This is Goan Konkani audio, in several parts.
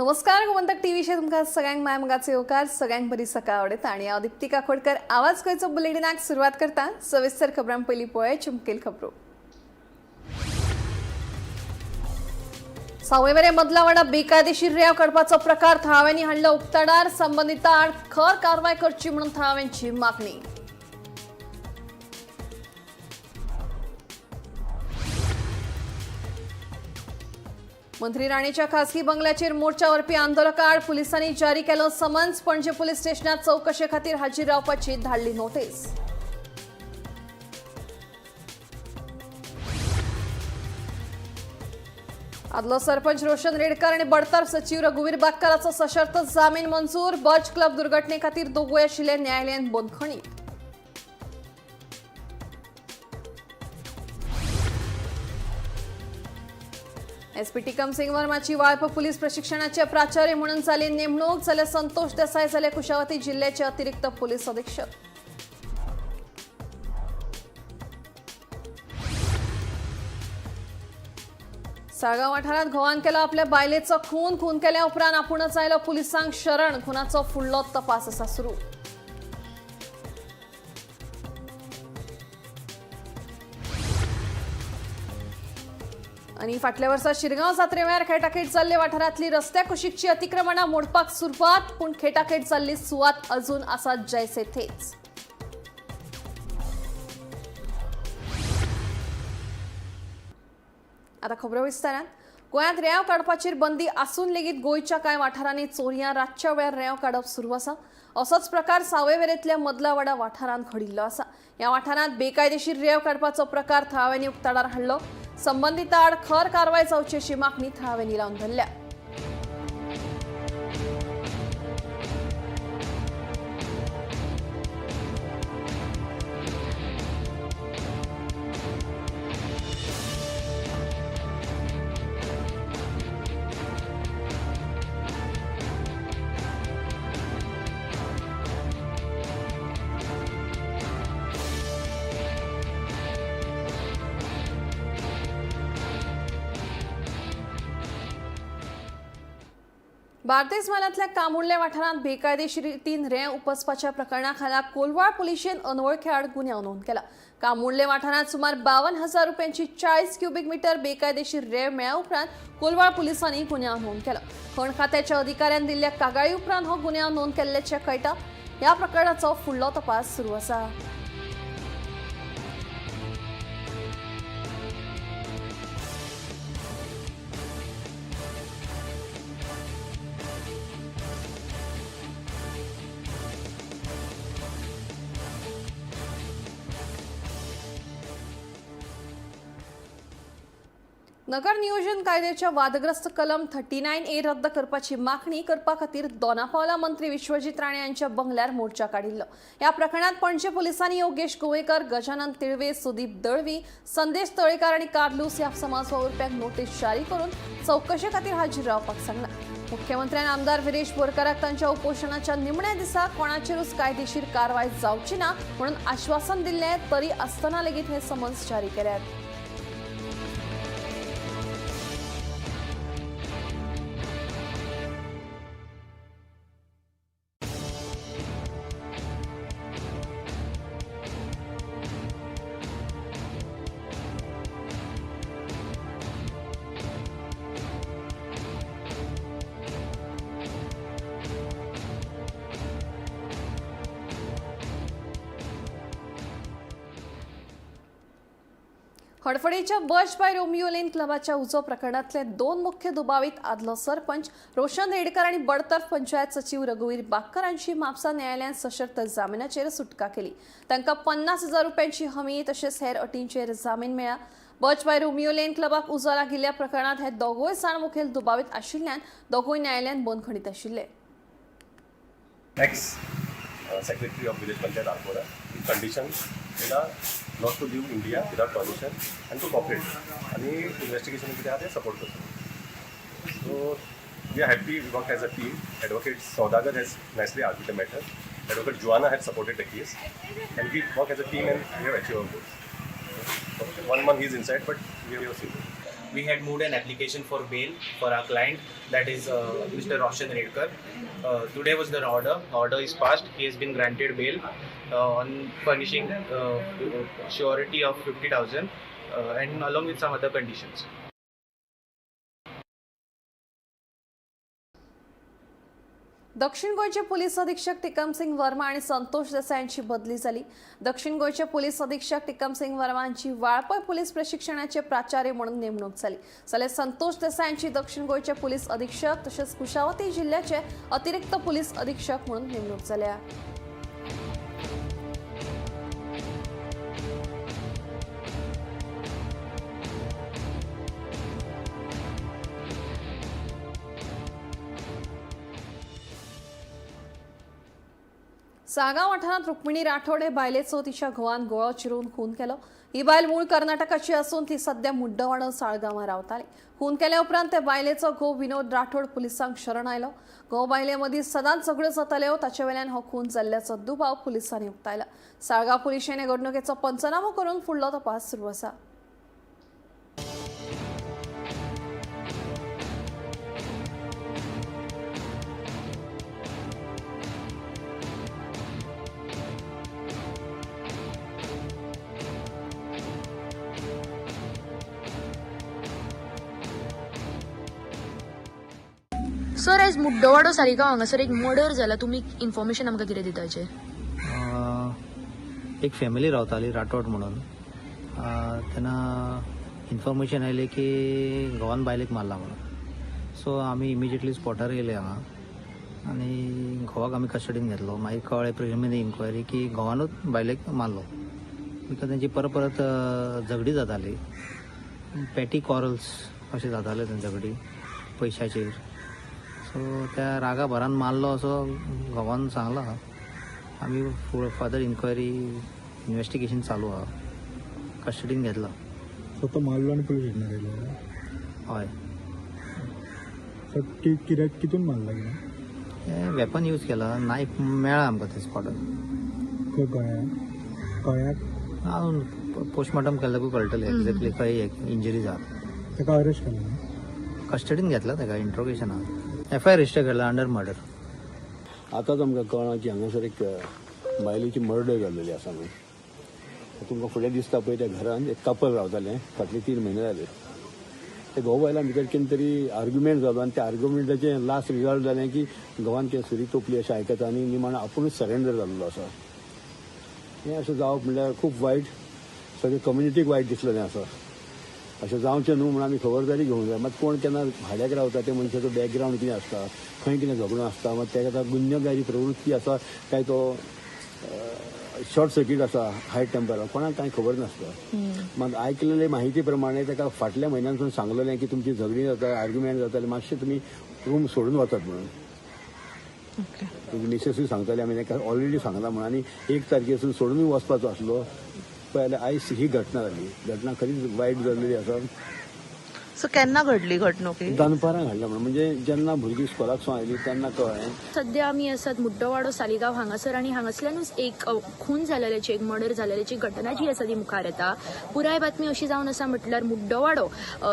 नमस्कार, गोमंतक टीव्हीचेर तुमकां सगळ्यांक माय मोगाचो येवकार. सगळ्यांक बरी सकाळ आवडटा आनी हांव दिप्ती काकोडकर आवाज गोंयचो बुलेटिनाक सुरवात करता. सविस्तर खबरां पयलीं पळय चुमकेल खबरो. सावयवेरें मदलावाडा बेकायदेशीर रेंव काडपाचो प्रकार थळाव्यांनी हाडलो उक्ताडार. संबंदितां आड खर कारवाय करची म्हणून थळाव्यांची मागणी. मंत्री राणेच्या खासगी बंगल्याचेर मोर्चा व्हरपी आंदोलकां आड पुलिसांनी जारी केलो समन्स. पणजे पुलीस स्टेशनात चवकशे खातीर हाजीर रावपाची धाडली नोटीस. आदलो सरपंच रोशन रेडकर आणि बडतर्फ सचिव रघुवीर बागकाराचो सशर्त जामीन मंजूर. बर्च क्लब दुर्घटने खातीर दोगूय आशिल्ले न्यायालयीन बंदखणीत. एसपी टिकम सिंग वर्माची वाळप पोलीस प्रशिक्षणाचे प्राचार्य म्हणून झाली नेमणूक. जाल्यार संतोष देसाय झाले कुशावती जिल्ह्याचे अतिरिक्त पोलीस अधीक्षक. साळगांव वाठारात घोवान केला आपल्या बायलेचो खून. खून केल्या उपरांत आपूणच आयलो पुलिसांक शरण. खुनाचो फुडलो तपास आसा सुरू. आणि फाटल्या वर्सा शिरगांव जात्रे वेळार खेटाखेट जाल्ले वाठारांतली रस्त्या कुशीकची अतिक्रमणां मोडपाक सुरवात, पूण खेटाखेट जाल्ली सुवात अजून आसा जैसे थेच. आता खबरो विस्तारान. गोंयांत रेंव काडपाचेर बंदी आसून लेगीत गोंयच्या कांय वाठारांनी चोरयां रातच्या वेळार रेंव काडप सुरू आसा. असोच प्रकार सावयवेरेंतल्या मदलावाडा वाठारांत घडिल्लो आसा. ह्या वाठारांत बेकायदेशीर रेंव काडपाचो प्रकार थळाव्यांनी उक्ताडार हाडलो. संबंदितां आड खर कारवाय जावची अशी मागणी थळाव्यांनी लावन धरल्या. बार्देस म्हालांतल्या कामुर्ले वाठारांत बेकायदेशीर रितीन रेंव उपसपाच्या प्रकरणा खाला कोलवाळ पुलिशेन अनवळखे आड गुन्यांव नोंद केला. कामुर्ले वाठारांत सुमार 52,000 रुपयांची 40 क्युबीक मिटर बेकायदेशीर रेंव मेळ्ळ्या उपरांत कोलवाळ पुलिसांनी गुन्यांव नोंद केला. खण खात्याच्या अधिकाऱ्यान दिल्ल्या कागाळी उपरांत हो गुन्यांव नोंद केल्ल्याचें कळटा. ह्या प्रकरणाचो फुडलो तपास सुरू आसा. नगर नियोजन कायद्याच्या वादग्रस्त कलम 39A रद्द करपाची मागणी करपा खातीर दोनापावला मंत्री विश्वजीत राणे यांच्या बंगल्यार मोर्चा काडिल्लो. ह्या प्रकरणात पणजे पोलिसांनी योगेश गोवेकर, गजानन तिळवे, सुदीप दळवी, संदेश तळेकार आनी कार्लूस ह्या समाज वावुरप्यांक नोटीस जारी करून चवकशे खातीर हाजीर रावपाक सांगला. मुख्यमंत्र्यान आमदार विरेश बोरकाराक तांच्या उपोशणाच्या निमण्या दिसा कोणाचेरूच कायदेशीर कारवाय जावची ना म्हणून आश्वासन दिल्लें, तरी आसतना लेगीत हे समन्स जारी केल्यात. हडफडेच्या बर्च बाय रोमियो लेन क्लबाच्या उजो प्रकरणातले दोन मुख्य दुबावीत आदलो सरपंच रोशन रेडकर आणि बडतर्फ पंचायत सचिव रघुवीर बाक्कर हांची म्हापसा न्यायालयान सशर्त जामिनाचेर सुटका केली. तांकां 50,000 रुपयांची हमी तशेंच हेर अटींचेर जामीन मेळ्ळा. बर्च बाय रोमियो लेन क्लबाक उजो लागिल्ल्या प्रकरणांत हे दोगूय जाण मुखेल दुबावीत आशिल्ल्यान दोगूय न्यायालयान बंदखणीत आशिल्ले. Ex secretary of village panchayat Arpora in condition त्याला not to leave India without permission and to cooperate आणि इन्व्हेस्टिगेशन कितें आहा तें सपोर्ट करता. So we are happy, we work as a team. Advocate Saudagar has nicely argued the matter. Advocate Juana has supported the case and we work as a team and we have achieve our goals. 1 month he is inside, but we have seen. We had moved an application for bail for our client, that is Mr. Roshan Redkar. Today was the order. Order is passed. He has been granted bail on furnishing surety of 50,000 and along with some other conditions. दक्षिण गोंयचे पोलीस अधीक्षक टिकमसिंग वर्मा आणि संतोष देसाई यांची बदली झाली. दक्षिण गोंयचे पोलीस अधीक्षक टिकमसिंग वर्मा यांची वाळपय पोलीस प्रशिक्षणाचे प्राचार्य म्हणून नेमणूक झाली. जाल्यार संतोष देसाई यांची दक्षिण गोंयचे पोलीस अधीक्षक तसेच कुशावती जिल्ह्याचे अतिरिक्त पोलीस अधीक्षक म्हणून नेमणूक झाल्या. साळगांव वाठारांत रुक्मिणी राठोड हे बायलेचो तिच्या घोवान गोळो चिरून खून केलो. ही बायल मूळ कर्नाटकाची असून ती सध्या मुड्डवाडो साळगांवां रावताली. खून केल्या उपरांत त्या बायलेचो घोव विनोद राठोड पुलिसांक शरण आयलो. घोव बायले मदीं सदांच झगड्यो जाताल्यो, ताचे वेल्यान हो खून जाल्ल्याचो दुबाव पुलिसांनी उक्तायला. साळगांव पुलिशेन हे घडणुकेचो पंचनामो करून फुडलो तपास सुरू आसा. सर, आयज मुड्डोवाडो सालिगांव हांगासर एक मर्डर जाला, तुमी इन्फॉर्मेशन आमकां कितें दिता हाचेर? एक फॅमिली रावताली राठोड म्हणून. तेन्ना इन्फॉर्मेशन आयली की घोवान बायलेक मारला म्हणून. सो आमी इमिजिएटली स्पॉटार गेले हांगा आनी घोवाक आमी कस्टडीन घेतलो. मागीर कळ्ळें प्रिलिमिनरी इन्क्वायरी की घोवानूच बायलेक मारलो, बिकॉज तेंची परत परत झगडी जाताली, पेटी कॉरल्स अशें जाताले तेंच्या कडेन पयशाचेर. सो त्या रागा भरान मारलो असो घोवान सांगला. आमी फर्दर इन्क्वायरी इन्वेस्टिगेशन चालू आहा, कस्टडीन घेतला. सो तो मारलो आनी पुलीस स्टेशनार येयलो? हय. सो कित्याक कितून मारला कितें? हें वेपन यूज केला, नायफ मेळ्ळा आमकां ते स्पॉटार. खंय गळ्याक? गळ्याक? अजून पोस्टमॉर्टम केल्याकूय कळटलें एक्झॅक्टली खंय इंजरी जाता. ताका अरेस्ट केला न्हू? कस्टडीन घेतला ताका, इंट्रोगेशनाक. एफ I register केला अंडर मर्डर. आतांच आमकां कळ्ळां की हांगासर एक बायलेची मर्डर जाल्लेली आसा म्हणून. तुमकां फुडें दिसता पळय त्या घरान एक कपल रावतालें, फाटले 3 म्हयने जाले. ते घोव बायलां भितर केन्ना तरी आर्ग्युमेंट जालो आनी त्या आर्ग्युमेंटाचें लास्ट रिजल्ट जालें की घोवान कितें सुरी तोपली अशें आयकता आनी निमाणो आपुणूच सरेंडर जाल्लो आसा. हें अशें जावप म्हणल्यार खूब वायट, सगळे कम्युनिटीक वायट दिसलेलें आसा. अशें जावचें न्हू म्हूण आमी खबरदारी घेवंक जाय. मात कोण केन्ना भाड्याक रावता ते मनशाचो बॅकग्रावंड कितें आसता, खंय कितें झगडो आसता, मात तेका आतां गुन्यांवकारी प्रवृत्ती आसा काय तो शॉर्ट सर्कीट आसा, हाय टेम्परार, कोणाक कांय खबर नासता. मात आयकलेले माहिती प्रमाणे ताका फाटल्या म्हयन्यानसून सांगलेलें की तुमची झगडीं जाता, आर्ग्युमेंट जाताले, मातशें तुमी रूम सोडून वचात म्हणून. तुजी मिसेसूय सांगताली, आमी ताका ऑलरेडी सांगलां म्हणून. आनी 1 तारखेसून सोडूनय वचपाचो आसलो. पळय आयज ही घटना जाली, घटना खरीच वायट जाल्लेली आसा. सो केन्ना घडली घडणूक ही? दनपारां घडल्या म्हणून, म्हणजे जेन्ना भुरगीं स्कुलाक सावन आयली तेन्ना कळ्ळें. सध्या आमी आसात मुड्डोवाडो सालिगांव हांगासर आनी हांगासल्यानूच एक खून जाल्ल्याची, एक मर्डर जाल्ल्याची घटना जी आसा ती मुखार येता. पुराय बातमी अशी जावन आसा म्हटल्यार मुड्डोवाडो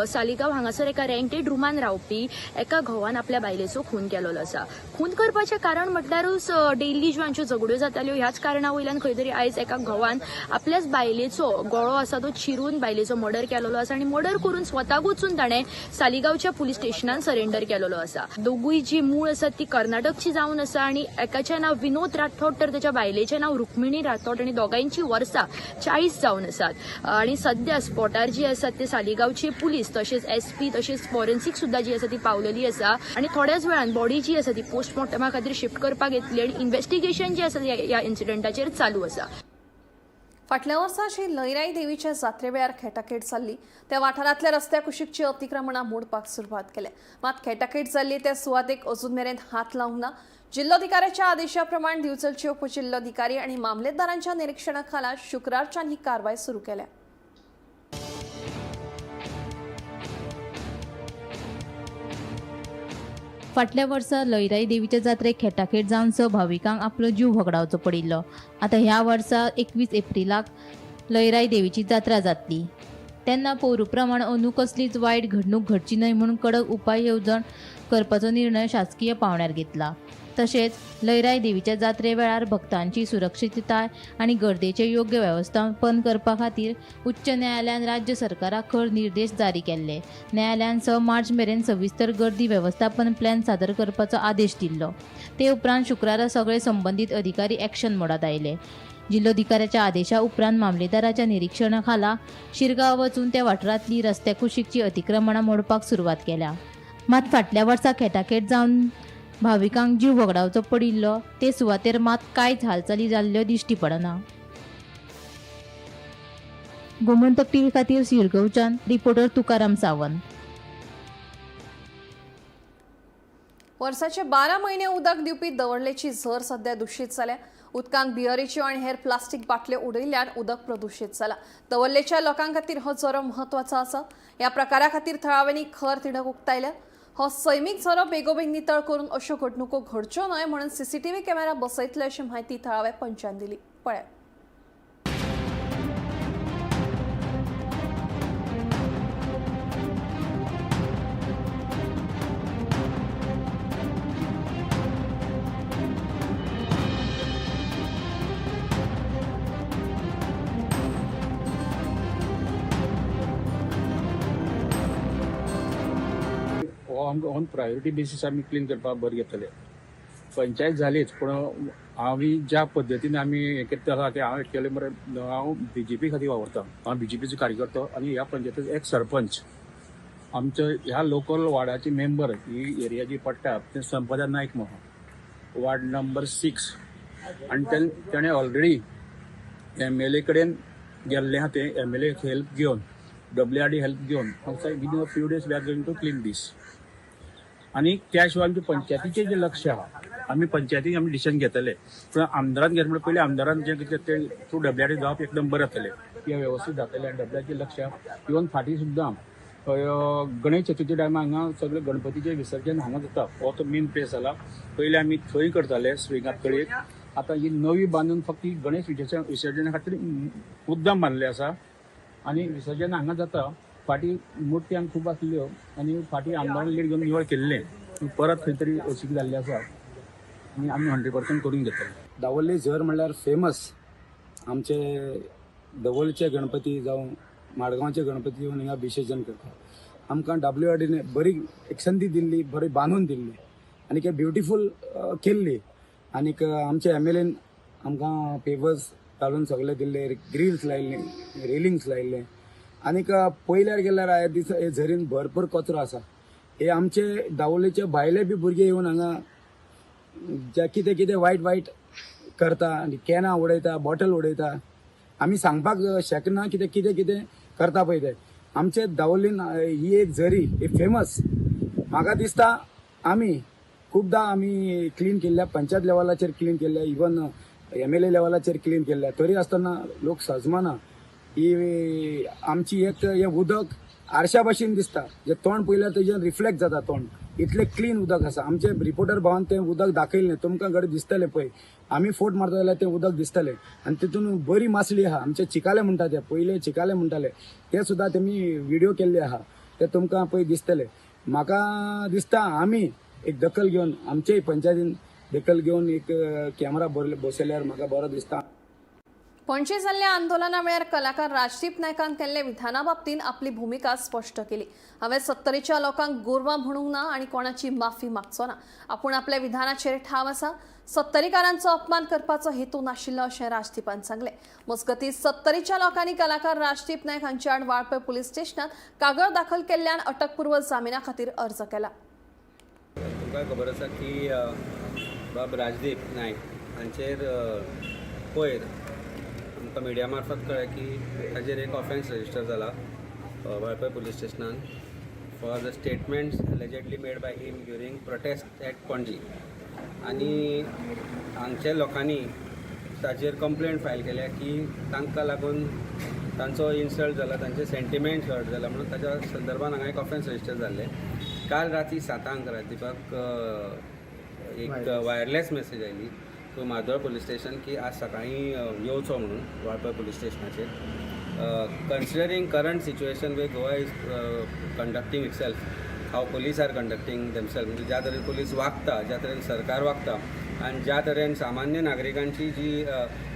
सालिगांव हांगासर एका रेंटेड रुमान रावपी एका घोवान आपल्या बायलेचो खून केलेलो आसा. खून करपाचें कारण म्हटल्यारूच डेली ज्यो आमच्यो झगड्यो जाताल्यो ह्याच कारणा वयल्यान खंय तरी आयज एका घोवान आपल्याच बायलेचो गळो आसा तो चिरून बायलेचो मर्डर केलेलो आसा आनी मर्डर करून स्वताक वचून ताणें सालिगांवच्या पुलीस स्टेशनान सरेंडर केलेलो आसा. दोगूय जी मूळ आसात ती कर्नाटकची जावन आसा आनी एकाचें नांव विनोद राठोड तर ताच्या बायलेचें नांव रुक्मिणी राठोड आनी दोगांयची वर्सां 40 जावन आसात. आनी सद्या स्पॉटार जी आसात ते सालिगांवचे पुलीस तशेंच एसपी तशेंच फॉरेन्सीक सुद्दां जी आसा ती पावलेली आसा आनी थोड्याच वेळान बॉडी जी आसा ती पोस्टमॉर्टमा खातीर शिफ्ट करपाक येतली आनी इन्व्हेस्टिगेशन जें आसा ह्या इन्सिडंटाचेर चालू आसा. फाटल्या वर्सा श्री लयराई देवीच्या जात्रे वेळार खेटाखेट जाल्ली त्या वाठारांतल्या रस्त्या कुशीकची अतिक्रमणां मोडपाक सुरवात केल्या. मात खेटाखेट जाल्ली त्या सुवातेक अजून मेरेन हात लावंक ना. जिल्लोधिकाऱ्याच्या आदेशा प्रमाण दिवचलचे उपजिल्लोधिकारी आनी मामलेदारांच्या निरीक्षणा खाला शुक्रारच्यान ही कारवाय सुरू केल्या. फाटल्या वर्सा लयराई देवीच्या जात्रेक खेटाखेट जावन 6 भाविकांक आपलो जीव होगडावचो पडिल्लो. आतां ह्या वर्सा 21 एप्रिलाक लयराई देवीची जात्रा जातली. तेन्ना पोरू प्रमाण अंदू कसलीच वायट घडणूक घडची न्हय म्हणून कडक उपाय येवजण करपाचो निर्णय शासकीय पावंड्यार घेतला. तशेंच लयराई देवीच्या जात्रे वेळार भक्तांची सुरक्षितताय आनी गर्देचें योग्य वेवस्थापन करपा खातीर उच्च न्यायालयान राज्य सरकाराक खर निर्देश जारी केल्ले. न्यायालयान 6 मार्च मेरेन सविस्तर गर्दी वेवस्थापन प्लॅन सादर करपाचो आदेश दिल्लो. ते उपरांत शुक्रारा सगळे संबंदीत अधिकारी एक्शन मोडांत आयले. जिल्लोधिकाऱ्याच्या आदेशा उपरांत मामलेदाराच्या निरीक्षणा खाला शिरगांव वचून त्या वाठारांतली रस्त्या कुशीकची अतिक्रमणां मोडपाक सुरवात केल्या. मात फाटल्या वर्सा खेटाखेट जावन भाविकांक जीव वगडावचो पडिल्लो ते सुवातेर मात कांयच हालचाली जाल्ल्यो दिश्टी पडना. गोमंतक टीव्ही खातीर शिरगांवच्यान रिपोर्टर तुकाराम सावंत. वर्साचे 12 म्हयने उदक दिवपी दवर्लेची झर सध्या दुशीत जाल्या. उदकांत बियरीच्यो आनी हेर प्लास्टीक बाटल्यो उडयल्ल्यान उदक प्रदुशीत जाला. दवर्लेच्या लोकां खातीर हो झरो म्हत्वाचो आसा. ह्या प्रकारा खातीर थळाव्यांनी खर तिडक उक्तायल्या. हो सैमीक झरो बेगोबेग नितळ करून अश्यो घडणुको घडच्यो न्हय म्हणून सीसीटीव्ही कॅमेरा बसयतले अशी म्हायती थळाव्या पंचान दिली. पळयात. हो आमकां ऑन प्रायोरिटी बेसीस आमी क्लीन करपाक बरें घेतले. पंचायत जालीच, पूण आमी ज्या पद्दतीन आमी हें करता आसा तें हांव केलें मरे. हांव बीजेपी खातीर वावुरता, हांव बीजेपीचो कार्यकर्तो आनी ह्या पंचायतीचो एक सरपंच. आमच्या ह्या लोकल वार्डाची मेंबर ही एरिया जी पडटा ते संपदा नायक म्हणून, वार्ड नंबर 6. आनी तेणें ऑलरेडी एमएलए कडेन गेल्लें आहा, तें एमएलए हेल्प घेवन, WRD help घेवन within a few days we are going to clean this. आनी त्या शिवाय आमच्या पंचायतीचें जें लक्ष आहा, आमी पंचायतीक आमी डिसिजन घेतले, पूण आमदारान घेतले म्हणल्यार पयलीं आमदारान जें कितें तें थ्रू WRD जावप एकदम बरें जातलें, किंवा वेवस्थीत जातलें. आनी WRDचें लक्ष आहा. इवन फाटीं सुद्दां गणेश चतुर्थी टायमार हांगा सगळें गणपतीचें विसर्जन हांगा जाता. हो तो मेन प्लेस जाला. पयलीं आमी थंय करताले स्विंगात तळयेक, आतां ही नवी बांदून फक्त ही गणेश विसर्जना खातीर मुद्दाम बांदलें आसा आनी विसर्जन हांगा जाता. फाटीं मुर्ती हांगा खूब आसल्यो आनी फाटीं आमदारान लीड घेवन निवळ केल्लें, परत खंय तरी अशीक जाल्ली आसा आनी आमी 100% करून घेतले. दावोली झर म्हणल्यार फेमस आमचे दवोलचे गणपती जावं माडगांवचे गणपती येवन हिंगा विसर्जन करता. आमकां WRDने बरी एक संदी दिल्ली, बरी बांदून दिल्ली आनी एक ब्युटिफूल केल्ली. आनीक आमचे MLAन आमकां पेपर्स घालून सगळे दिल्ले, ग्रिल्स लायिल्ले, रेलिंग्स लायिल्ले. आनीक पयल्यार गेल्यार ह्या दिसा हे झरीन भरपूर कचरो आसा. हे आमचे दावोलेचे भायले बी भुरगे येवन हांगा जे कितें कितें वायट वायट करता आनी कॅनां उडयता, बॉटल उडयता. आमी सांगपाक शकना कितें कितें कितें करता पळय ते. आमचे दावोलीन ही एक झरी ही फेमस. म्हाका दिसता आमी खुबदां आमी क्लीन केल्ल्या, पंचायत लेवलाचेर क्लीन केल्ल्या, इवन MLA लेवलाचेर क्लीन केल्ल्या, तरी आसतना लोक सजमाना. ही आमची एक हें उदक आरशा भाशेन दिसता, जे तोंड पळयल्यार तेजें रिफ्लेक्ट जाता तोंड, इतलें क्लीन उदक आसा. आमचे रिपोर्टर भावान तें उदक दाखयलें, तुमकां घडये दिसतलें पळय, आमी फोट मारता जाल्यार तें उदक दिसतलें. आनी तितून बरी मासळी आहा, आमचे चिकाले म्हणटा ते, पयले चिकाले म्हणटाले ते सुद्दां तेमी विडियो केल्ले आहा, ते तुमकां पळय दिसतले. म्हाका दिसता आमी एक दखल घेवन, आमचेय पंचायतीन दखल घेवन एक कॅमेरा बसयल्यार म्हाका बरो दिसता. पणजे जाल्ल्या आंदोलना वेळार कलाकार राजदीप नायकान केल्ल्या विधाना बाबतींत आपली भुमिका स्पश्ट केली. हांवें 70च्या लोकांक गोरवां म्हणूंक ना आनी कोणाची माफी मागचो ना. आपूण आपल्या विधानाचेर ठाम आसा. 70कारांचो अपमान करपाचो हेतू नाशिल्लो अशें राजदीपान सांगलें. मजगतीं 70च्या लोकांनी कलाकार राजदीप नायक हांचे आड वाळपय पुलीस स्टेशनात कागद दाखल केल्ल्यान अटकपूर्व जामिना खातीर अर्ज केला. तुमकां खबर आसा की बाब राजदीप नायक हांचेर पयर आमकां मिडिया मार्फत कळ्ळें की ताजेर एक ऑफेन्स रजिस्टर जाला वाळपय पुलीस स्टेशनान for the statements allegedly made by him during protest at Panaji. आनी हांगच्या लोकांनी ताजेर कंप्लेंट फायल केल्या की तांकां लागून तांचो इन्सल्ट जाला, तांचे सेंटिमेंट्स हर्ट जाला म्हणून ताच्या संदर्भान हांगा एक ऑफेन्स रजिस्टर जाल्लें. काल राती 7 राजदीपाक एक वायरलेस मॅसेज आयली टू म्हार्दोळ पुलीस स्टेशन की आज सकाळीं येवचो म्हणून वाळपय पुलीस स्टेशनाचेर. Considering current situation way Goa is conducting itself, how police are conducting themself, म्हणजे ज्या तरेन पोलीस वागता, ज्या तरेन सरकार वागता आनी ज्या तरेन सामान्य नागरिकांची जी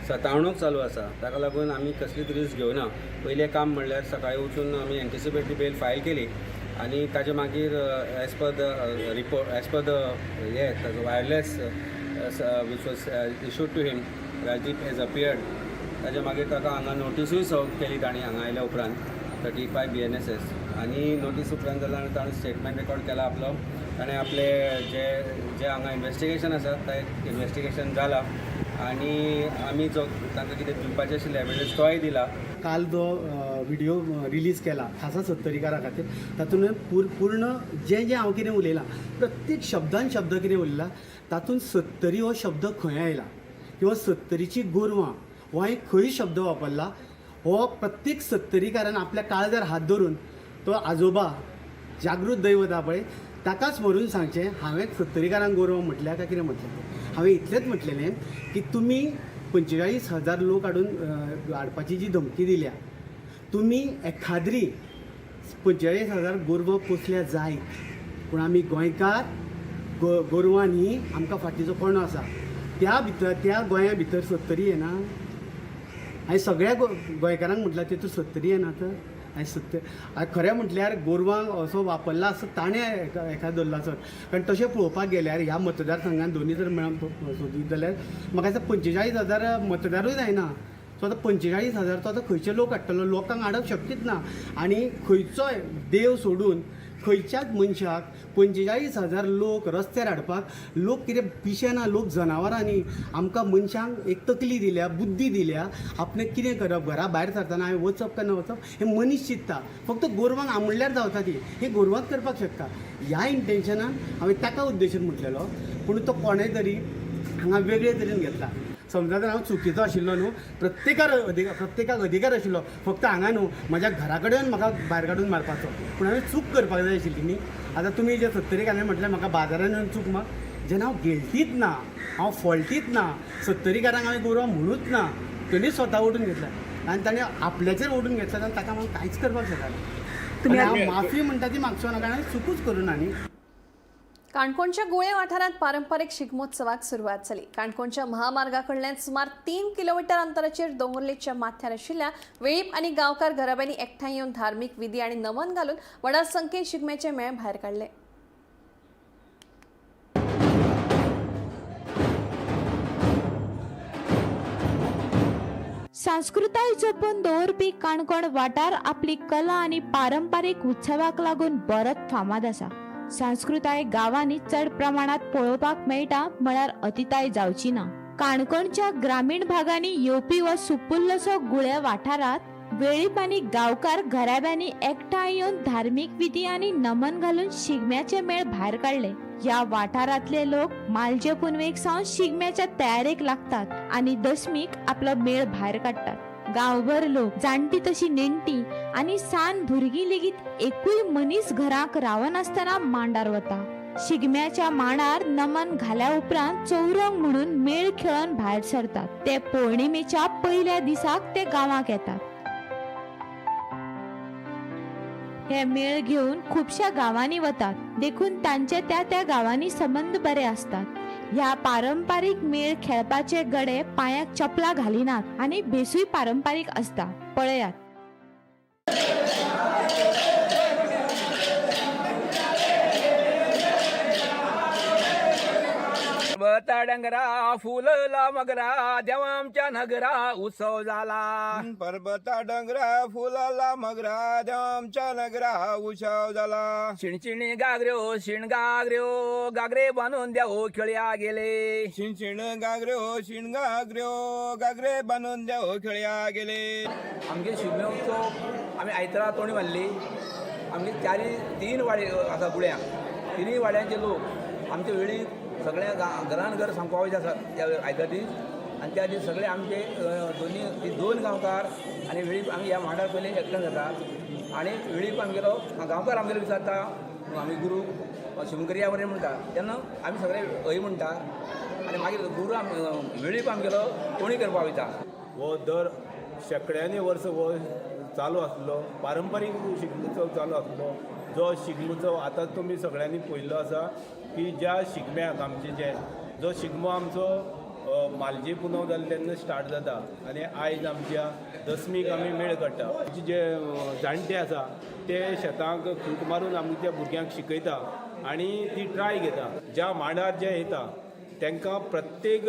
सतावणूक चालू आसा ताका लागून आमी कसलीच रिस्क घेवना. पयलें काम म्हणल्यार सकाळीं वचून आमी एन्टिसिपेटरी बेल फायल केली आनी ताजे मागीर as per the report, as per the हे ताजो wireless which was issued to him, Rajdeep has appeared. ताजे मागीर ताका हांगा नोटिसूय सर्व केली तांणी हांगा आयल्या उपरांत 35 BNSS आनी नोटीस उपरांत जाल्यार ताणें स्टेटमेंट रेकॉर्ड केला आपलो. ताणें आपले जे जे हांगा इन्वेस्टिगेशन आसा तें इन्वेस्टिगेशन जाला आनी आमी जो तांकां कितें दिवपाचें आशिल्लें एविडन्स तोय दिला. काल जो व्हिडिओ रिलीज केला खासा सत्तरीकारा खातीर, तातूंत पूर्ण जें जें हांव कितें उलयलां, प्रत्येक शब्दान शब्द कितें उलयला तातूंत सत्तरी हो शब्द खंय आयला किंवा सत्तरीची गोरवां हो हांवें खंय शब्द वापरला हो प्रत्येक सत्तरीकारान आपल्या काळजार हात धरून तो आजोबा जागृत दैवत आहा पळय ताकाच व्हरून सांगचें हांवें सत्तरीकारांक गोरवां म्हटल्या काय कितें म्हटलें. हांवें इतलेंच म्हटलेलें की तुमी 45,000 लोक हाडून हाडपाची जी धमकी दिल्या, तुमी एखाद्री 45,000 गोरवां पोसल्या जायत, पूण आमी गोंयकार गोरवां न्ही, आमकां फाटीचो कोणो आसा त्या भितर, त्या गोंया भितर सत्तरी येना. हांवें सगळ्या गोंयकारांक म्हटल्यार तितून सत्तरी येना तर हांवें सत्तर खरें म्हटल्यार गोरवांक असो वापरला असो ताणें एका धरला सर. कारण तशें पळोवपाक गेल्यार ह्या मतदारसंघान दोनी जर मेळोन सोदीत जाल्यार म्हाका दिसता 45,000 मतदारूय जायना. सो आतां 45,000 तो आतां खंयचे लोक हाडटलो, लोकांक हाडप शक्यच ना. आनी खंयचोय देव सोडून खंयच्याच मनशाक 45,000 लोक रस्त्यार हाडपाक लोक कितें पिशे ना, लोक जनावरां न्ही. आमकां मनशांक एक तकली दिल्या, बुद्धी दिल्या, आपणें कितें करप, घरा भायर सरतना हांवें वचप काय ना वचप हें मनीस चिंत्ता. फक्त गोरवांक आमुडल्यार जावता ती, हें गोरवांच करपाक शकता ह्या इंटेन्शनान हांवें ताका उद्देशून म्हटलेलो. पूण तो कोणें तरी हांगा वेगळे तरेन घेतला. समजा जर हांव चुकीचो आशिल्लो न्हू, प्रत्येकाक अधिकार आशिल्लो फक्त हांगा न्हू म्हज्या घरा कडेन म्हाका भायर काडून मारपाचो, पूण हांवें चूक करपाक जाय आशिल्ली न्ही. आतां तुमी जे सत्तरीकारांनी म्हटलें म्हाका बाजारान येवन चूक मा, जेन्ना हांव गिल्टीच ना, हांव फॉल्टीच ना, सत्तरीकारांक हांवें गोरवां म्हणूच ना, तेणी स्वता ओडून घेतल्या आनी ताणें आपल्याचेर ओडून घेतल्या जाल्यार ताका हांव कांयच करपाक शकना. हांव माफी म्हणटा ती मागचो ना, कारण हांवें चुकूच करूं ना न्ही. काणकोणच्या गुळे वाठारांत पारंपरीक शिगमोत्सवाक सुरवात जाली. काणकोणच्या महामार्गा कडल्यान सुमार 3 किलोमिटर अंतराचेर दोंगुर्लेच्या माथ्यार आशिल्ल्या वेळीप आनी गांवकार घराब्यांनी एकठांय येवन धार्मीक विधी आनी नमन घालून व्हडा संख्येन शिगम्याचे मेळ भायर काडले. सांस्कृताय जपून दवरपी काणकोण वाठार आपली कला आनी पारंपारीक उत्सवाक लागून बरोच फामाद आसा. सांस्कृताय गांवांनी चड प्रमाणात पळोवपाक मेळटा म्हळ्यार अतिताय जावची ना. काणकोणच्या ग्रामीण भागांनी येवपी हो सुपुल्लोसो गुळे वाठारांत वेळीप आनी गांवकार घराब्यांनी एकठांय येवन धार्मीक विधी आनी नमन घालून शिगम्याचे मेळ भायर काडले. ह्या वाठारांतले लोक मालजे पुनवेक सावन शिगम्याच्या तयारेक लागतात आनी दसमीक आपलो मेळ भायर काडटात. गांवभर लोक जाणटी तशी नेणटी आनी सान भुरगीं लेगीत एकूय मनीस घराक रावनासतना मांडार वता. शिगम्याच्या मांडार नमन घाल्या उपरांत चौरंग म्हणून मेळ खेळोन भायर सरतात. ते पौर्णिमेच्या पयल्या दिसाक ते गांवाक येतात. हे मेळ घेवन खुबश्या गांवांनी वतात, देखून तांचे त्या त्या गांवांनी संबंद बरे आसतात. ह्या पारंपारीक मेळ खेळपाचे गडे पांयाक चपलां घालिनात आनी भेसूय पारंपारीक आसता. पळयात. पर्वता डोंगरा फुलला मगरा देवा आमच्या नगरा उत्सव झाला. पर्वता डोंगरा फुलला मगरा देवा आमच्या नगरा उत्सव झाला. शिणशिणी गागऱ्यो शिण गागऱ्यो गागरे बांदून देव खेळया गेले. शिणशिण गागऱ्यो शिण गागऱ्यो गागरे बांदून देव खेळया गेले. आमगे शिगम्या उत्सव आमी आयतरा तोणी मारली. आमगे चारी तीन वाडे आसा गुळ्यांक, तिनूय वाड्यांचे लोक आमचे वेळी सगळ्या घरान घर सामको आसा त्या आयतार दीस. आनी त्या दीस सगळे आमचे दोनी दोन गांवकार आनी वेळीप आमी ह्या मांडार पयलीं एकठांय जाता आनी वेळीप आमगेलो गांवकार आमगेलो विचारता आमी गुरू शिमकरिया बरें म्हणटा तेन्ना आमी सगळे हय म्हणटा आनी मागीर गुरू वेळीप आमगेलो कोणी करपाक वयता. हो दर शेंकड्यांनी वर्सां हो चालू आसलो पारंपारीक शिगमोत्सव चालू आसलो. जो शिगमोत्सव आतां तुमी सगळ्यांनी पळयल्लो आसा की ज्या शिगम्याक आमचे जे जो शिगमो आमचो मालजी पुनव जाली तेन्ना स्टार्ट जाता आनी आयज आमच्या दसमीक आमी मेळ काडटा. आमचे जे जाणटे आसा ते शेतांक खूट मारून आमच्या भुरग्यांक शिकयता आनी ती ट्राय घेता. ज्या मांडार जे येता तांकां प्रत्येक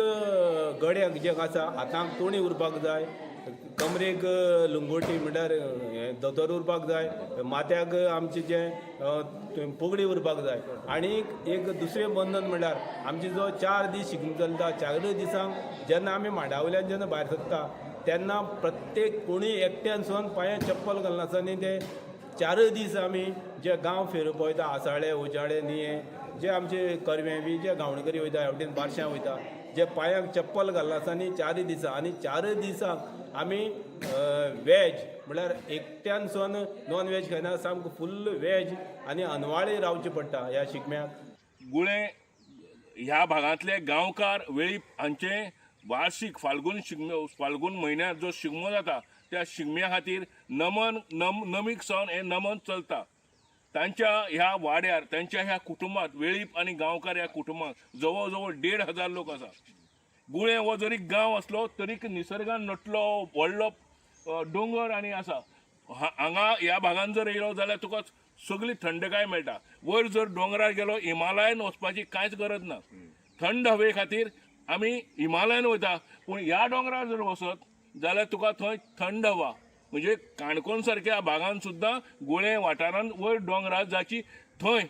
गड्याक जे आसा हातांक तोणी उरपाक जाय, कमरेक लुंगोटी म्हणल्यार हें धोतर उरपाक जाय, माथ्याक आमचें जें पगडी उरपाक जाय. आनी एक दुसरें बंधन म्हणल्यार आमचे जो 4 दीस शिगमो चलता, 4 दिसांक जेन्ना आमी मांडावयल्यान जेन्ना भायर सरता तेन्ना प्रत्येक कोणूय एकट्यान सून पांयां चप्पल घालनासतना ते 4 दीस आमी जे गांव फेरोवपाक वयता, आसाळे, उजाळे, निये, जे आमचे करवे बी जे गांवणकरी वयता, ह्या वटेन बारश्यां वयता, जे पांयांक चप्पल घालनासतना 4 दिसां आनी 4 दिसांक आमी वेज म्हणल्यार एकट्यान सून नॉन वेज खायना, सामको फुल्ल वेज आनी अनवाळी रावचें पडटा ह्या शिगम्याक. गुळे ह्या भागांतले गांवकार वेळीप हांचे वार्षिक फाल्गुन शिगमो, फाल्गुन म्हयन्यांत जो शिगमो जाता त्या शिगम्या खातीर नमन नमीक सावन हें नमन चलता. तांच्या ह्या वाड्यार, तांच्या ह्या कुटुंबात वेळीप आनी गांवकार ह्या कुटुंबात जवळ जवळ 1500 लोक आसा. गुळे हो जरी गांव आसलो तरी निसर्गान नटलो व्हडलो दोंगर आनी आसा. हांगा ह्या भागान जर येयलो जाल्यार तुका सगळी थंडकाय मेळटा. वयर जर दोंगरार गेलो हिमालयान वचपाची कांयच गरज ना. थंड हवे खातीर आमी हिमालयान वयता, पूण ह्या दोंगरार जर वचत जाल्यार तुका थंय थंड हवा, म्हणजे काणकोण सारक्या भागान सुद्दां गुळे वाठारान वयर दोंगरार जाची थंय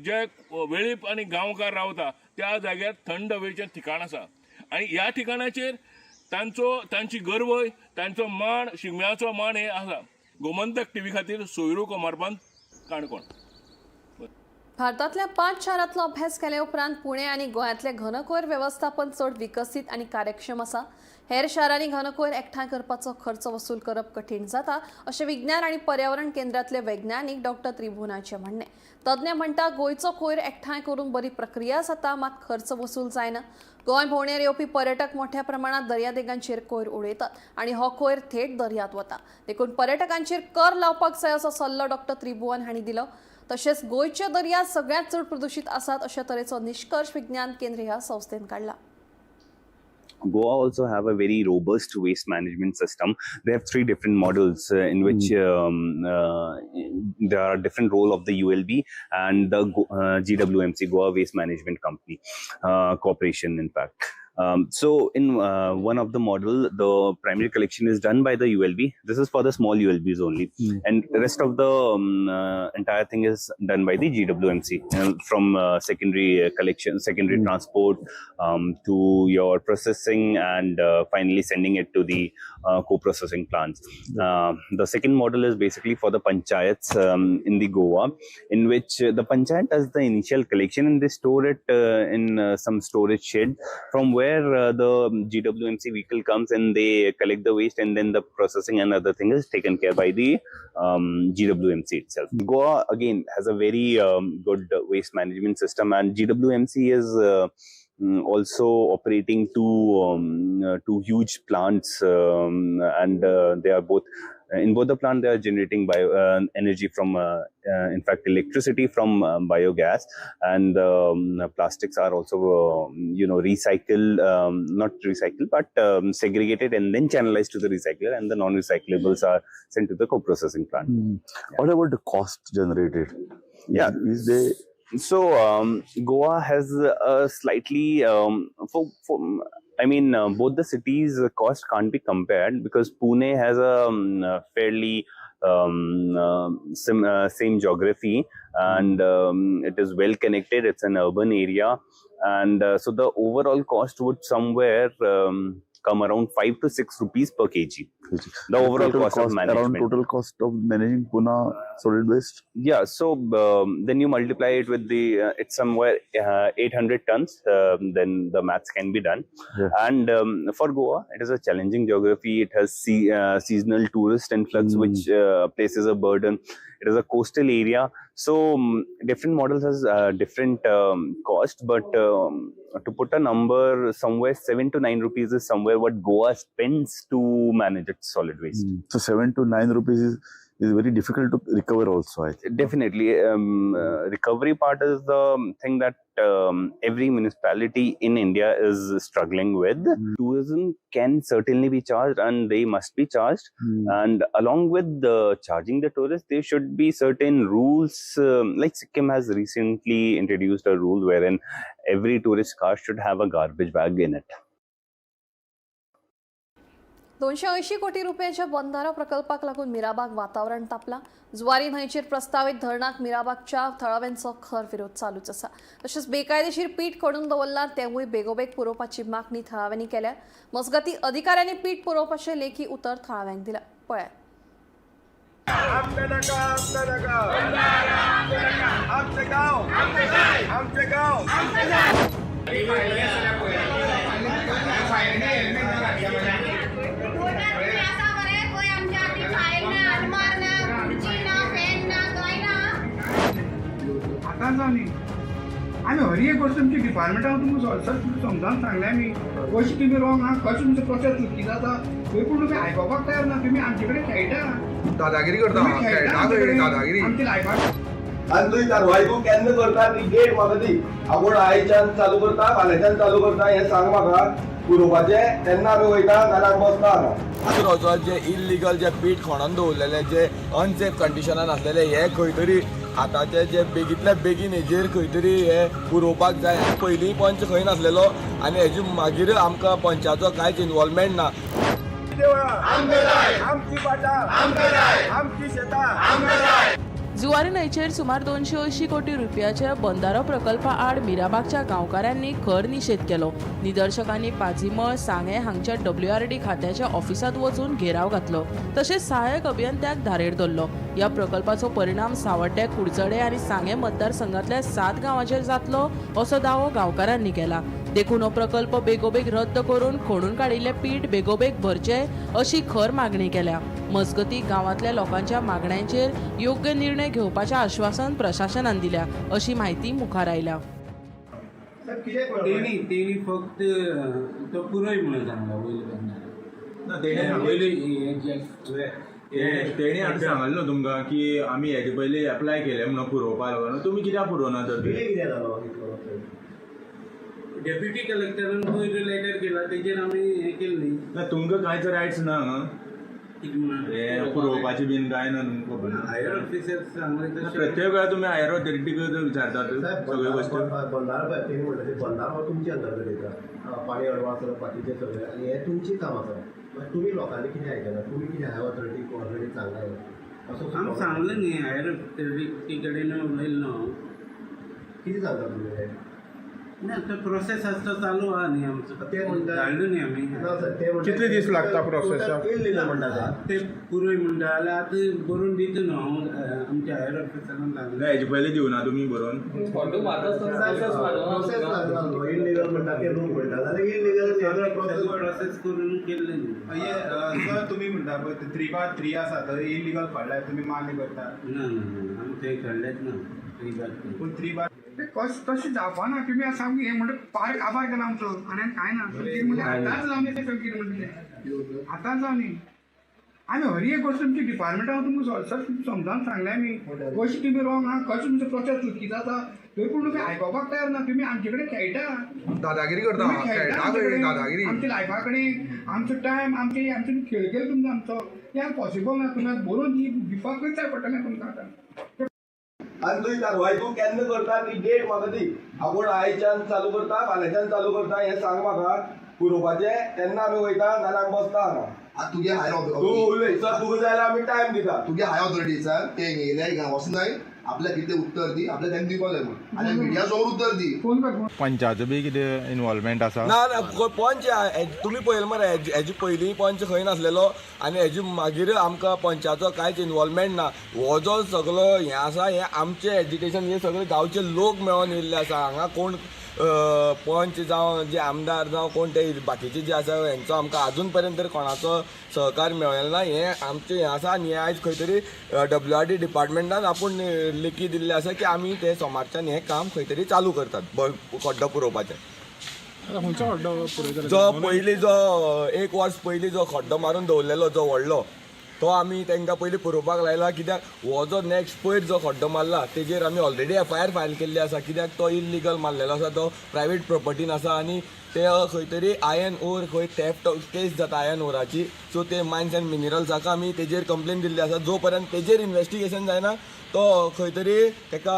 जे वेळीप आनी गांवकार रावता त्या जाग्यार थंड हवेचें ठिकाण आसा. आनी ह्या ठिकाणाचेर तांचो, तांची गर्वय, तांचो मान, शिगम्याचो मान हे आसा. गोमंतक टीव्ही खातीर सोयरू कोमारपान, काणकोण. भारतांतल्या 5 शारांतलो अभ्यास केले उपरांत पुणे आनी गोंयांतले घनकोयर वेवस्थापन चड विकसीत आनी कार्यक्षम आसा. हेर शारांनी घनकोयर एकठांय करपाचो खर्च वसूल करप कठीण जाता अशें विज्ञान आनी पर्यावरण केंद्रांतले वैज्ञानिक डॉक्टर त्रिभुवनाचें म्हणणें. तज्ञ म्हणटा गोंयचो कोयर एकठांय करून बरी प्रक्रिया जाता, मात खर्च वसूल जायना. गोंय भोंवडेर येवपी पर्यटक मोठ्या प्रमाणात दर्यादेगांचेर कोयर उडयतात आनी हो कोयर थेट दर्यांत वता, देखून पर्यटकांचेर कर लावपाक जाय असो सल्लो डॉक्टर त्रिभुवन हांणी दिलो. तशेंच गोंयचे दर्या सगळ्यांत चड प्रदूषित आसात अशा तरेचो निष्कर्ष विज्ञान केंद्र ह्या संस्थेन काडला. Goa also have a very robust waste management system. They have 3 different models in which there are different role of the ULB and the GWMC, Goa Waste Management Company Corporation, in fact. So in one of the model, the primary collection is done by the ULB. This is for the small ULBs only. And the rest of the entire thing is done by the GWMC, from secondary collection, secondary transport to your processing and finally sending it to the co-processing plants. The second model is basically for the panchayats in the Goa, in which the panchayat does the initial collection and they store it in some storage shed, from where the GWMC vehicle comes and they collect the waste, and then the processing and other thing is taken care by the GWMC itself. Goa again has a very good waste management system, and GWMC is also operating two huge plants, and they are both in both the plant they are generating bio energy from in fact electricity from biogas, and plastics are also recycled, not recycled but segregated and then channelized to the recycler, and the non-recyclables are sent to the co-processing plant. Yeah. What about the cost generated? Yeah, is there? So Goa has a slightly both the cities' cost can't be compared, because Pune has a fairly same geography, and it is well connected. It's an urban area, and so the overall cost would somewhere come around 5 to 6 rupees per kg. The overall cost of management. Around total cost of managing Pune solid waste? Yeah, so then you multiply it with the, it's somewhere 800 tons, then the maths can be done. Yeah. And for Goa, it is a challenging geography. It has seasonal tourist influx, which places a burden. It is a coastal area. So different models has different cost, but to put a number somewhere, 7 to 9 rupees is somewhere what Goa spends to manage its solid waste. So 7 to 9 rupees is very difficult to recover also, I think. Definitely. Recovery part is the thing that every municipality in India is struggling with. Tourism can certainly be charged, and they must be charged. And along with the charging the tourists, there should be certain rules. Like Sikkim has recently introduced a rule wherein every tourist car should have a garbage bag in it. 280 कोटी रुपयांच्या बंधारा प्रकल्पाक लागून मिराबाग वातावरण तापला. जुवारी न्हंयचेर प्रस्तावित धरणाक मिराबागच्या थळाव्यांचो खर विरोध चालूच आसा. तशेंच बेकायदेशीर पीठ खणून दवरला तेवूय बेगोबेग पुरोवपाची मागणी थळाव्यांनी केल्या. मजगती अधिकाऱ्यांनी पीठ पुरोवपाचें लेखी उतर थळाव्यांक दिलां. पळयात. आतां जावं न्ही आमी हर एक गोश्ट तुमच्या डिपार्टमेंटान तुमकां समजावन सांगलें आमी कशी तुमी रॉंग आहा, कशें तुमचो प्रोसेस चुकी जाता थंय, पूण तुमी आयकोपाक तयार ना. तुमी आमचे कडेन खेळटा, दादागिरी करता, दादागिरी आमच्या लायफाक. आनी तुवें कारवाय तूं केन्ना करता ती डेट म्हाका दी. आपूण आयच्यान चालू करता फाल्यांच्यान चालू करता हें सांग म्हाका. पुरोवपाचें तेन्ना आमी वयता, नाल्यार बसता हांगा. आतां जे इल्लिगल जे पीठ खणोन दवरलेले, जे अनसेफ कंडिशनान आसलेले, हे खंय तरी आतांचे जे बेगींतल्या बेगीन हेजेर खंय तरी हे पुरोवपाक जाय. पयलीं पंच खंय नासलेलो आनी हेजे मागीर आमकां पंचाचो कांयच इनवॉल्वमेंट ना. जुवारी न्हंयचेर सुमार 280 कोटी रुपयाच्या बंधारो प्रकल्पा आड मिराबागच्या गांवकारांनी खर निशेध केलो. निदर्शकांनी पाजीमळ सांगें हांगच्या WRD खात्याच्या ऑफिसांत वचून घेराव घातलो. तशेंच सहाय्यक अभियंत्याक धारेर धरलो. ह्या प्रकल्पाचो परिणाम सावड्डे, कुडचडे आनी सांगें मतदारसंघांतल्या 7 गांवांचेर जातलो असो दावो गांवकारांनी केला. देखून हो प्रकल्प बेगोबेग रद्द करून खणून काडिल्लें पीठ बेगोबेग भरचें अशी खर मागणी केल्या. मजगती गांवांतल्या लोकांच्या मागण्यांचेर योग्य निर्णय घेवपाचें आश्वासन प्रशासनान दिल्या अशी म्हायती मुखार आयल्या. तेणी फक्त तो पुरय म्हणून सांगला वयले तेणी आतां सांगलें न्हू तुमकां की आमी हेजे पयलीं एप्लाय केलें म्हणून पुरोवपा लागून, तुमी कित्याक पुरोवना तर? डेप्युटी कलेक्टरान पयर लेटर केला तेजेर आमी हें केलें न्ही. ना तुमकां कांयच रायट्स ना हांगा हें पुरोवपाचें बीन कांय ना तुमकां खबर ना. हायर ऑफिसर सांगलें प्रत्येक वेळार तुमी हायर ऑथॉरिटीक विचारतात सगळ्यो गोश्टी. बंधारो तेणी म्हणटा ते बंधारो तुमचे अंतर्गत येता, पाणी अडवा आसा बाकीचें सगळें, आनी हें तुमचें काम आसा. मागीर तुमी लोकांनी कितें आयकना, तुमी कितें हायर ऑथॉरिटीक ऑलरेडी सांगलां असो आमी सांगलें न्ही हायर ऑथॉरिटी कडेन उलयलें न्हू. कितें सांगता तुमी हें? ना तो प्रोसेस आसता चालू आहा न्ही आमचो, धाडलो न्ही आमी. कितले दीस लागता प्रोसेसाक? म्हणटा ते पुरय म्हणटा जाल्यार आतां बरोवन दिता न्हू हांव आमच्या हायर ऑफिसरान सांगलें. हेजे पयलीं दिवना तुमी बरोवन? प्रोसेस करून केल्लें न्ही. सर तुमी म्हणटा पळय 3x3 आसा थंय इलिगल पडल्या, तुमी मान्य करता? ना ना आमी थंय काडलेंच ना 3x3. पूण 3x तशें जावपा ना. तुमी आतां सामकें हें म्हणटा पार्क आबार केला आमचो आनी कांय ना. म्हणटा आतांच जावं न्ही तें कितें म्हणटा तें आतांच जावं न्ही. आमी हर एक गोश्ट तुमच्या डिपार्टमेंटान तुमकां समजावन सांगलें आमी कशी तुमी रॉंग आहा, कशें तुमचो प्रोसेस चुकी जाता थंय, पूण तुमी आयकोपाक तयार ना. तुमी आमचे कडेन खेळटा, दादागिरी करता, दादागिरी आमच्या लायफा कडेन, आमचो टायम, आमचे आमचे खेळ केलो तुमचो आमचो, तें पॉसिबल ना. तुमी बरोवन दिवपाकूच जाय पडटलें तुमकां आतां. आनी तुवें कारवाय तूं केन्ना करता ती डेट म्हाका दी. आपूण आयच्यान चालू करता फाल्यांच्यान चालू करता हें सांग म्हाका. पुरोवपाचें तेन्ना आमी वयता, नाल्यार बसता हांगा. आतां तुगे हायर तूं उलय सर, तुका जाय जाल्यार आमी टायम दिता. तुगे हायर ऑथॉरिटीसान ते येयले हिंगा वचनाय, आपल्याक कितें उत्तर दी, आपल्याक तांकां दिवपाक जाय म्हूण, आनी मिडिया समोर उत्तर दी. पंचाचो बी कितें इनवॉल्वमेंट आसा? ना ना पंच तुमी पळयलें मरे, हेजे पयलीं पंच खंय नासलेलो आनी हेजे मागीर आमकां पंचाचो कांयच इनवॉल्वमेंट ना. हो जो सगलो हें आसा हें आमचें एजिटेशन, हे सगळे गांवचे लोक मेळोन येयल्ले आसा. हांगा कोण पंच जावं जे आमदार जावं कोण ते बाकीचे जे आसा हेंचो आमकां आजून पर्यंत तरी कोणाचो सहकार मेळ्ळेलो ना. हें आमचें हें आसा आनी हें आयज खंय तरी डब्ल्यू आर डी डिपार्टमेंटान आपूण लेखी दिल्लें आसा की आमी ते सोमारच्यान हें काम खंय तरी चालू करतात खड्डो पुरोवपाचें. आतां खंयचो खड्डो पुरयतले? जो पयलीं जो एक वर्स पयलीं जो खड्डो मारून दवरलेलो जो व्हडलो, तो आमी तांकां पयलीं पुरोवपाक लायला, कित्याक हो जो नेक्स्ट पयर जो खड्डो मारला तेजेर आमी ऑलरेडी एफआयआर फायल केल्ली आसा, कित्याक तो इल्लिगल मारलेलो आसा, तो प्रायवेट प्रोपर्टीन आसा आनी ते खंय तरी आयर्न ओर खंय थेफ्ट केस जाता आयर्न ओराची. सो ते मायन्स एंड मिनरल्साक आमी तेजेर कंप्लेन दिल्ली आसा. जो पर्यंत तेजेर इन्वेस्टिगेशन जायना, तो खंय तरी ताका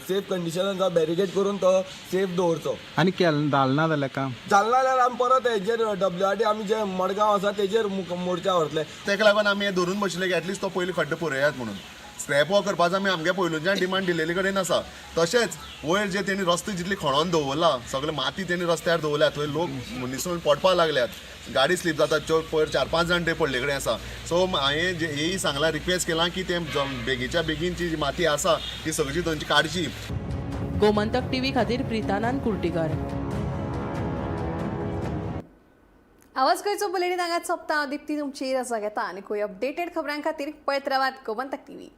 सेफ कंडिशनान जावं बॅरिगेड करून तो सेफ दवरचो. आनी केल जालें ना जाल्यार काम? जालें ना जाल्यार आमी परत हेजेर डब्ल्यू आर डी आमी जे मडगांव आसा तेजेर मोर्चा व्हरतले. ताका लागून आमी हें धरून बशिल्ले की एटलिस्ट तो पयलीं खड्डो पुरयात म्हणून. स्क्रॅप वॉक करपाचो आमी आमगे पयलूच्यान डिमांड दिल्लेले कडेन आसा. तशेंच वयर जे तेणी रस्ते जितले खणोन दवरला, सगळे माती तेणी रस्त्यार दवरल्या, थंय लोक निसरून पडपाक लागल्यात, गाडी स्लीप जाता. पयर चार पांच जाण ते पडले कडेन आसा. सो हांवें जे हेय सांगलां, रिक्वेस्ट केलां की ते बेगीच्या बेगीन जी माती आसा ती सगळी थंयची काडची. गोमंतक टीव्ही खातीर प्रितानंद कुर्टीकर. आवाज गोंयचो बुलेटीन हांगाच सोंपता. हांव दिप्ती तुमची रजा घेता आनी खंय अपडेटेड खबरां खातीर पळयत रावात गोमंतक टीव्ही.